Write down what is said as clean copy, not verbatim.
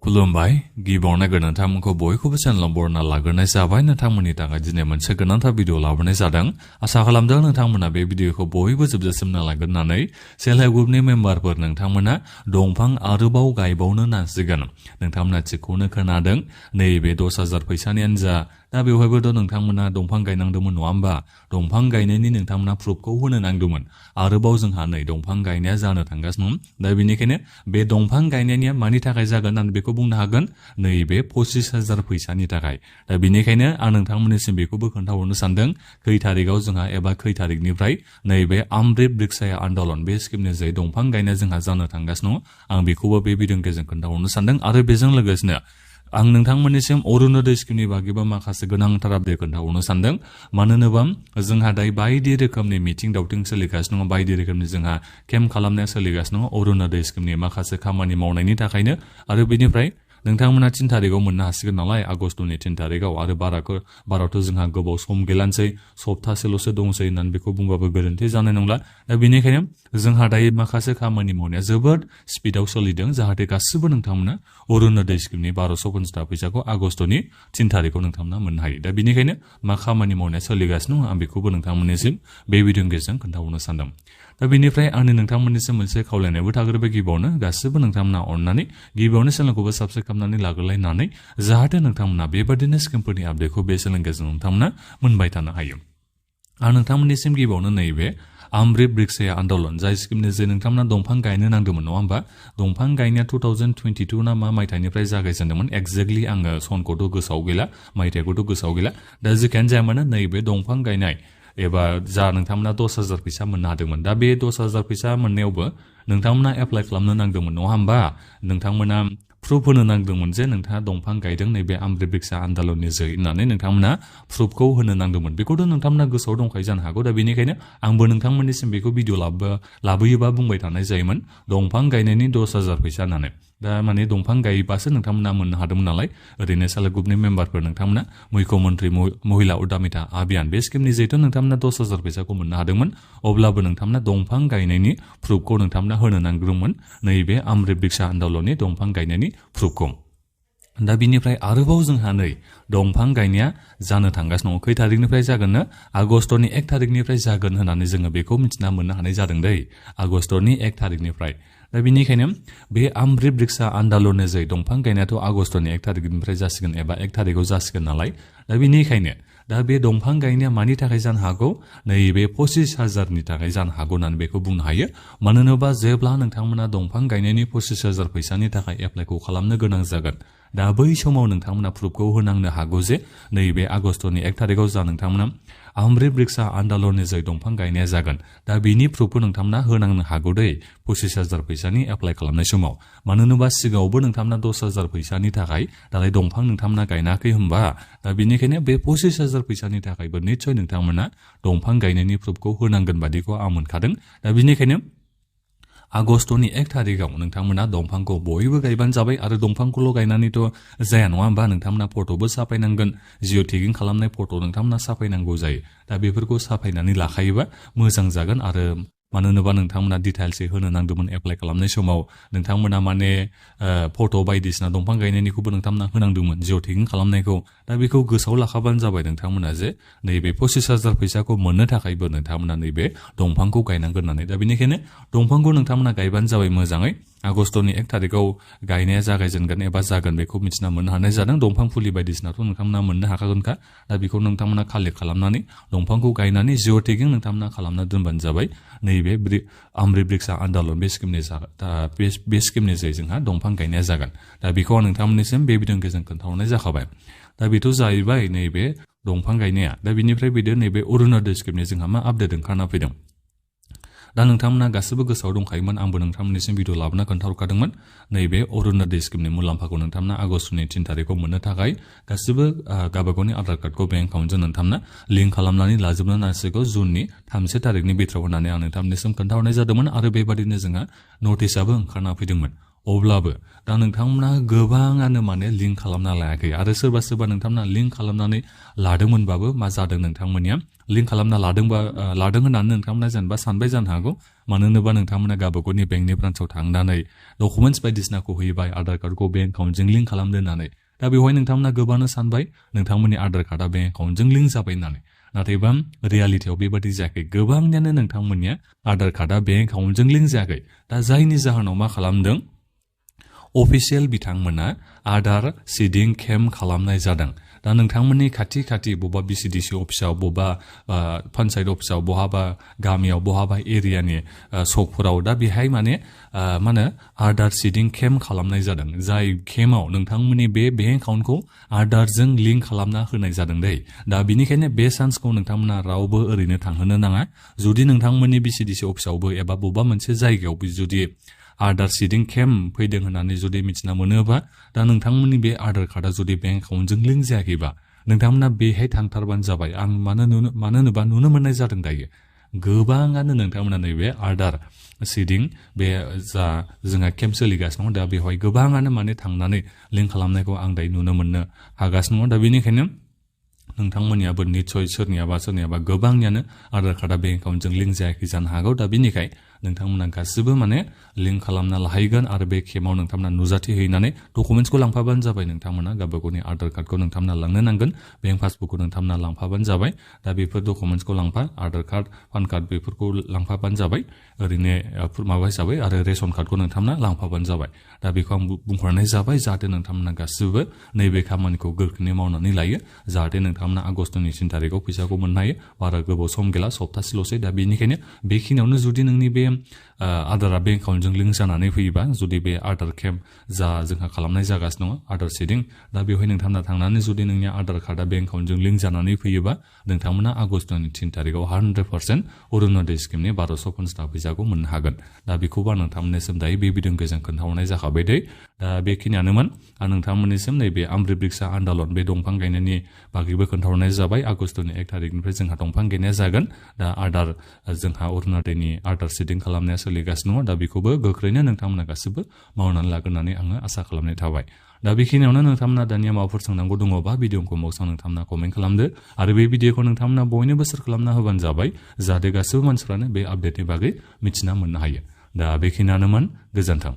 खुलुमबाय गिबियावनो नोंथांमोनखौ बयखौबो चेनेलाव बरायना लाग्रोनाय जाबाय नोंथांमोननि थाखाय दिनै मोनसे गोनांथार भिडिअ लाबोनाय जादों आसा खालामदों नोंथांमोना बे भिडिअखौ बयबो जोबजासिम नायलांगोन होननानै सेल्फ हेल्प ग्रुपनि मेम्बारफोर नोंथांमोना दंफां आरोबाव गायबावनो नांसिगोन नोंथांमोना थिगखौनो खोनादों नैबे 10,000 फैसानियानो जा दा बेवहायबोथ' नोंथांमोना दंफां गायनांदोंमोन नङा होमबा दंफां गायनायनि नोंथांमोना प्रुफखौ होनो नांदोंमोन आरोबाव जोंहा नै दंफां गायनाया जानो थांगासिनो दा बेनिखायनो बे दंफां गायनायनिया मानि थाखाय जागोन आं बेखौ बुंनो हागोन नैबे 25,000 फैसानि थाखाय दा बेनिखायनो आं नोंथांमोननिसिम बेखौबो खोन्थाहरनो सानदों खै थारिखआव जोंहा एबा खै थारिखनिफ्राय नैबे अमृत बृक्षया आन्दलन बे स्किमनि जे दंफां गायनाया जोंहा जानो थांगासिनो आं बेखौबो बे भिडिअनि गेजेरजों खोन्थाहरनो सानदों आरो बेजों लोगोसेनो आं नोंथांमोननिसिम अरुणोदय स्किमनि बागैबा माखासे गोनांथार आपडेट खोन्थाहरनो सानदों मानो होनोबा जोंहा दायो बायदि रोखोमनि मिटिं दावथिं सोलिगासिनो दङ बायदि रोखोमनि जोंहा केम्प खालामनाया सोलिगासिनो दङ अरुणोदय स्किमनि माखासे खामानि मावनायनि थाखायनो आरो बेनिफ्राय नोंथांमोना 3 थारिखआव मोननो हासिगोन नालाय आगस्टनि 3 थारिखआव आरो बाराथ' जोंहा गोबाव सम गैलानोसै सप्तासेल'सो दंसै होननानै बेखौ बुंबाबो गोरोन्थि जानाय नंला दा बेनिखायनो जोंहा दायो माखासे खामानि मावनाया जोबोद स्पिडआव सोलिदों जाहाथे गासिबो नोंथांमोना अरुणोदय स्किमनि 1250 फैसाखौ आगस्टनि 3 थारिखआव नोंथांमोना मोननो हायो दा बेनिखायनो मा खामानि मावनाया सोलिगासिनो दं आं बेखौबो नोंथांमोननिसिम बे भिडिअनि गेजेरजों खोन्थाहरनो सानदों दा बेनिफ्राय आंनि नोंथांमोननिसिम मोनसे खावलायनायबो थाग्रोबाय गिबियावनो गासिबो नोंथांमोना अननानै गिबियावनो चेनेलखौबो साबस्क्राइब खालामनानै लाग्रोलायनानै जाहाथे नोंथांमोना बेबादिनो स्किमफोरनि आपडेटखौ बे चेनेलनि गेजेरजों नोंथांमोना मोनबाय थानो हायो आं नोंथांमोननिसिम गिबियावनो नैबे अमृत बृक्षया आन्दलन जाय स्किमनि जे नोंथांमोना दंफां गायनो नांदोंमोन नङा होमबा दंफां गायनाया 2022 ना मा मायथाइनिफ्राय जागायजेनदोंमोन एक्जेक्टलि आङो सनखौथ' गोसोआव गैला मायथाइखौथ' गोसोआव गैला दा जिखियानो जाया मानो नैबे दंफां गायनाय एबा जा नोंथांमोना 10,000 फैसा मोननो हादोंमोन दा बे 10,000 फैसा मोननायावबो नोंथांमोना एप्लाइ खालामनो नांदोंमोन नङा होमबा नोंथांमोना प्रुफ होनो नांदोंमोन जे नोंथाङा दंफां गायदों नैबे अमृत बृक्षा आन्दलननि जै होननानै नोंथांमोना प्रुफखौ होनो नांदोंमोन बेखौथ' नोंथांमोना गोसोआव दंखायो जानो हागौ दा बेनिखायनो आंबो नोंथांमोननिसिम बेखौ भिडिअ लाबोयोबा बुंबाय थानाय जायोमोन दंफां गायनायनि 10,000 फैसा होननानै दा माने दंफां गायोबासो नोंथांमोना मोननो हादोंमोन नालाय ओरैनो सेल्फ हेल्प ग्रुपनि मेम्बारफोर नोंथांमोना मुख्यमन्त्रि महिला उद्यमिता अभियान बे स्किमनि जिहेतु नोंथांमोना 10,000 फैसाखौ मोननो हादोंमोन अब्लाबो नोंथांमोना दंफां गायनायनि प्रुफखौ नोंथांमोना होनो नांगौमोन नैबे अमृत बृक्षा आन्दलननि दंफां गायनायनि प्रुफखौ दा बिनिफ्राय आरोबाव जोंहा नै दंफां गायनाया जानो थांगासिनो दङ खै थारिखनिफ्राय जागोननो आगस्टनि 1 थारिखनिफ्राय जागोन होननानै जोङो बेखौ मिथिना मोननो हानाय जादों दै आगस्टनि 1 थारिखनिफ्राय दा बेनिखायनो बे अमृत बृक्षा आन्दलननि जै दंफां गायनायाथ' आगस्टनि 1 थारिखनिफ्राय जासिगोन एबा 1 थारिखआव जासिगोन नालाय दा बेनिखायनो दा बे दंफां गायनाया मानि थाखाय जानो हागौ नैबे 25,000नि थाखाय जानो हागौ होननानै बेखौ बुंनो हायो मानो होनोबा जेब्ला नोंथांमोना दंफां गायनायनि 25,000 फैसानि थाखाय एप्लाइखौ खालामनो गोनां जागोन दा बै समाव नोंथांमोना प्रुफखौ होनांनो हागौ जे नैबे आगस्टनि 1 थारिखआव जा नोंथांमोना अमृत बृक्षा आन्दलननि जै दंफां गायनाया जागोन दा बेनि प्रुफखौ नोंथांमोना होनांनो हागौ दै 25,000 फैसानि एप्लाइ खालामनाय समाव मानो होनोबा सिगाङावबो नोंथांमोना 10,000 फैसानि थाखाय दालाय दंफां नोंथांमोना गायनाखै होनबा दा बेनिखायनो बे 25,000 फैसानि थाखायबो निस्सय नोंथांमोना दंफां गायनायनि प्रुफखौ होनांगोन बादिखौ आं मोनखादों दा बेनिखायनो आगस्टनि 1 थारिखआव नोंथांमोना दंफांखौ बयबो गायबानो जाबाय आरो दंफांखौल' गायनानैथ' जाया नङा होमबा नोंथांमोना फट'बो साफायनांगोन जिअ टेगिं खालामनाय फट' नोंथांमोना साफायनांगौ जायो दा बेफोरखौ साफायनानै लाखायोबा मोजां जागोन आरो मानो होनोबा नोंथांमोना डिटेल्सै होनो नांदोंमोन एप्लाइ खालामनाय समाव नोंथांमोना माने फट' बायदिसिना दंफां गायनायनिखौबो नोंथांमोना होनांदोंमोन जिअ टेगिं खालामनायखौ दा बेखौ गोसोआव लाखाबानो जाबाय नोंथांमोना जे नैबे 25,000 फैसाखौ मोननो थाखायबो नोंथांमोना नैबे दंफांखौ गायनांगोन होननानै दा बेनिखायनो दंफांखौ नोंथांमोना गायबानो जाबाय मोजाङै आगस्टनि 1 थारिखआव गायनाया जागायजेनगोन एबा जागोन बेखौ मिथिना मोननो हानाय जादों दंफां फुलि बायदिसिनाथ' नोंथांमोना मोननो हाखागोनखा दा बेखौ नोंथांमोना कालेक्ट खालामनानै दंफांखौ गायनानै जिअ टेगिं नोंथांमोना खालामना दोनबानो जाबाय नैबे अमृत बृक्षा आन्दलन बे स्किमनि जै जोंहा दंफां गायनाया जागोन दा बेखौ आं नोंथांमोननिसिम बे भिडिअनि गेजेरजों खोन्थाहरनाय जाखाबाय दा बेथ' जाहैबाय नैबे दंफां गायनाया दा बिनिफ्राय बिदो नैबे अरुणोदय स्किमनि जोंहा मा आपडेट ओंखारना फैदों दा नोंथांमोना गासिबो गोसोआव दंखायोमोन आंबो नोंथांमोननिसिम भिडिअ लाबोना खोन्थाहरखादोंमोन नैबे अरुणोदय स्किमनि मुलाम्फाखौ नोंथांमोना आगस्टनि 3 थारिखआव मोननो थाखाय गासिबो गावबागावनि आधार कार्डखौ बेंक एकाउन्टजों नोंथांमोना लिंक खालामनानै लाजोबनो नांसिगौ जुननि 3 थारिखनि बिथोराव होननानै आं नोंथांमोननिसिम खोन्थाहरनाय जादोंमोन आरो बेबादिनो जोंहा नटिसआबो ओंखारना फैदोंमोन अब्लाबो दा नोंथांमोना गोबाङानो माने लिंक खालामना लायाखै आरो सोरबा सोरबा नोंथांमोना लिंक खालामनानै लादोंमोनबाबो मा जादों नोंथांमोननिया लिंक खालामना लादों होननानै नोंथांमोना जेनेबा सानबाय जानो हागौ मानो होनोबा नोंथांमोना गावबागावनि बेंकनि ब्रान्सआव थांनानै डकुमेन्टस बायदिसिनाखौ होबाय आधार कार्डखौ बेंक एकाउन्टजों लिंक खालामदो होननानै दा बेवहाय नोंथांमोना गोबानो सानबाय नोंथांमोननि आधार कार्डआ बेंक एकाउन्टजों लिंक जाबाय होननानै नाथायबा रियालिटियाव बेबादि जायाखै गोबांनियानो नोंथांमोननिया आधार कार्डआ बेंक एकाउन्टजों लिंक जायाखै दा जायनि जाहोनाव मा खालामदों अफिसियेल बिथांमोना आधार सिडिं केम्प खालामनाय जादों दा नोंथांमोननि खाथि बबा बिसिडिसि अफिसाव बबा पन्चायत अफिसाव बहाबा गामियाव बहाबा एरियानि सकफोराव दा बेहाय माने मा होनो आधार सिडिं केम्प खालामनाय जादों जाय केम्पआव नोंथांमोननि बे बेंक एकाउन्टखौ आधारजों लिंक खालामना होनाय जादों दै दा बेनिखायनो बे चान्सखौ नोंथांमोना रावबो ओरैनो थांहोनो नाङा जुदि नोंथांमोननि बिसिडिसि अफिसावबो एबा बबेबा मोनसे जायगायावबो जुदि आधार सिडिं केम्प फैदों होननानै जुदि मिथिना मोनोबा दा नोंथांमोननि बे आधार कार्डआ जुदि बेंक एकाउन्टजों लिंक जायाखैबा नोंथांमोना बेहाय थांथारबानो जाबाय आं मानो होनोबा नुनो मोननाय जादों दायो गोबाङानो नोंथांमोना नैबे आधार सिडिं बे जा जोंहा केम्प सोलिगासिनो दं दा बेवहाय गोबाङानो माने थांनानै लिंक खालामनायखौ आं दायो नुनो मोननो हागासिनो दं दा बेनिखायनो नोंथांमोननियाबो निस्सय सोरनियाबा गोबांनियानो आधार कार्डआ बेंक एकाउन्टजों लिंक जायाखै जानो हागौ दा बेनिखाय नोंथांमोना गासिबो माने लिंक खालामना लाहैगोन आरो बे केम्पआव नोंथांमोना नुजाथि हैनानै डकुमेन्टसखौ लांफाबानो जाबाय नोंथांमोना गावबागावनि आधार कार्डखौ नोंथांमोना लांनो नांगोन बेंक पासबुकखौ नोंथांमोना लांफाबानो जाबाय दा बेफोर डकुमेन्टसखौ लांफा आधार कार्ड पान कार्ड बेफोरखौ लांफाबानो जाबाय ओरैनो माबा हिसाबै आरो रेशन कार्डखौ नोंथांमोना लांफाबानो जाबाय दा बेखौ आं बुंहरनाय जाबाय जाहाथे नोंथांमोना गासिबो नैबे खामानिखौ गोख्रैनो मावनानै लायो जाहाथे नोंथांमोना आगस्टनि 3 तारिखआव फैसाखौ मोननो हायो बारा गोबाव सम गैला सप्तासेल'सै दा बेनिखायनो बेखिनियावनो जुदि नोंनि बे आधारा बेंक एकाउन्टजों लिंक जानानै फैयोबा जुदि बे आधार केम्प जा जोंहा खालामनाय जागासिनो दङ आधार सिडिं दा बेवहाय नोंथांमोना थांनानै जुदि नोंनि आधार कार्डआ बेंक एकाउन्टजों लिंक जानानै फैयोबा नोंथांमोना आगस्टनि 3 तारिखआव 100% अरुणोदय स्किमनि 1250 फैसाखौ मोननो हागोन दा बेखौबा नोंथांमोननिसिम दायो बे भिडिअनि गेजेरजों खोन्थाहरनाय जाखाबाय दै दा बेखिनियानोमोन आं नोंथांमोननिसिम नैबे आमृत बृक्षा आन्दलन बे दंफां गायनायनि बागैबो खोन्थाहरनाय जाबाय आगस्टनि 1 तारिखनिफ्राय जोंहा दंफां गायनाया जागोन दा आधार जोंहा अरुणोदयनि आधार सिडिं खालामनाया सोलिगासिनो दङ दा बेखौबो गोख्रैनो नोंथांमोना गासिबो मावनानै लागोन होननानै आङो आसा खालामनाय थाबाय दा बेखिनियावनो नोंथांमोना दानिया माबाफोर सोंनांगौ दङबा भिडिअखौ बक्सआव नोंथांमोना कमेन्ट खालामदो आरो बे भिडिअखौ नोंथांमोना बयनोबो शेयार खालामना होबानो जाबाय जाहाथे गासिबो मानसिफ्रानो बे आपडेटनि बागै मिथिना मोननो हायो दा बेखिनियानोमोन गोजोन्थों